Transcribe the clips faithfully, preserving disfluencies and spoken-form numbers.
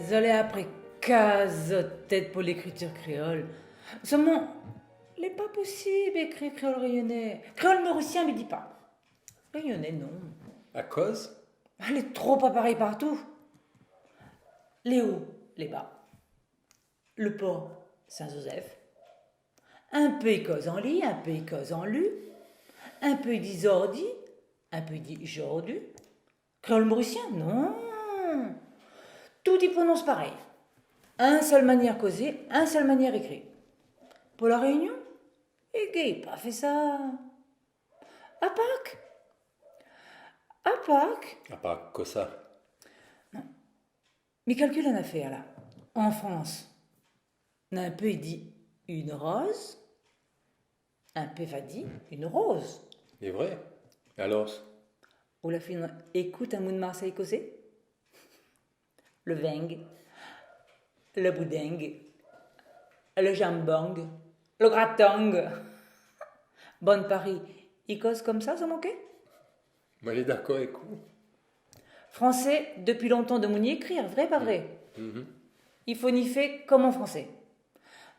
Zot lé apré kas zot tèt pou lékritir kréol. Solman, lé pa posib ékri kréol rényoné. Kréol morisien, mi di pa. Rényoné, non. Akoz ? Lé tro pa parèy partou. Lé o, lé ba. Lo por, Sin-Zozèf. In pé i koz an li, in pé i koz an lu. In pé i di zordi, in pé i di jordu. Kréol morisien, non. Tout i prononse parèy. In sèl manièr kozé, in sèl manièr ékri. Pou La Rényon, i gingn pa fé sa. Apar k, apar k. Apar k kosa ? Non. Mi kalkil in nafèr la. An Frans, na in pé i di une rose, in pé va di une rose. Lé vré. Alor ? Ou la fine ékout in moun Marsèy kozé ? Lo ving, lo bouding, lo jambong, lo gratang. Bann Pari, i koz konmsa, zot i moké ? Moin lé dakor èk ou. Fransé, dopi lontan, demoun i ékri, vré, pa vré ? Mhm. I fo ni fé konm an fransé.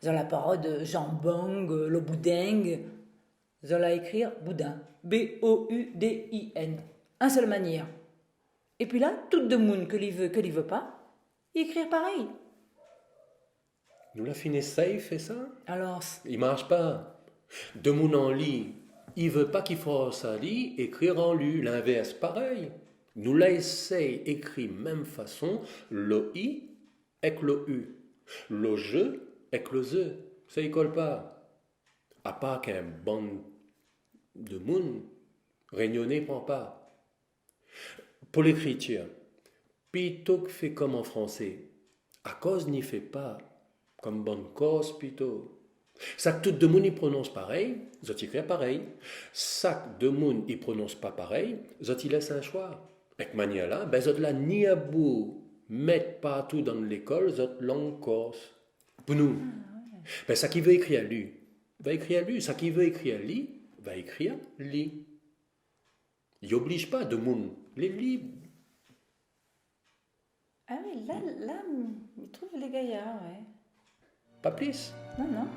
Zot la parod jambong, lo bouding, zot la ékri boudin. B O U D I N. In sèl manièr. Épi la, tout demoun, ke li vé, ke li vé pa, i ékri parèy. Nou la fine éséy fé sa. Alor ? I marsh pa. Demoun an li, i vé pa ki fors ali ékri an lu, linvèrs parèy. Nou la éséy ékri mèm fason lo i èk lo u, lo je èk lo ze. Sa i kol pa. Apar k in bann demoun, rényoné i pran pa. Pou lékritir, pito k fé konm an fransé, akoz ni fé pa konm bann Kors pito ? Sak tout demoun i prononse parèy, zot i ékri parèy. Sak demoun i prononse pa parèy, zot i lès in shoi. Èk manièr la, bin, zot la ni abou mèt partou dan lékol zot lang kors. Pou nou, bin, sak i vé ékri lu, va ékri lu. Sak i vé ékri li, va ékri li. I oblij pa demoun, lé lib. Ah oui, la, la, mi trouv lé gayar, ouais. Pa plis. Non, non.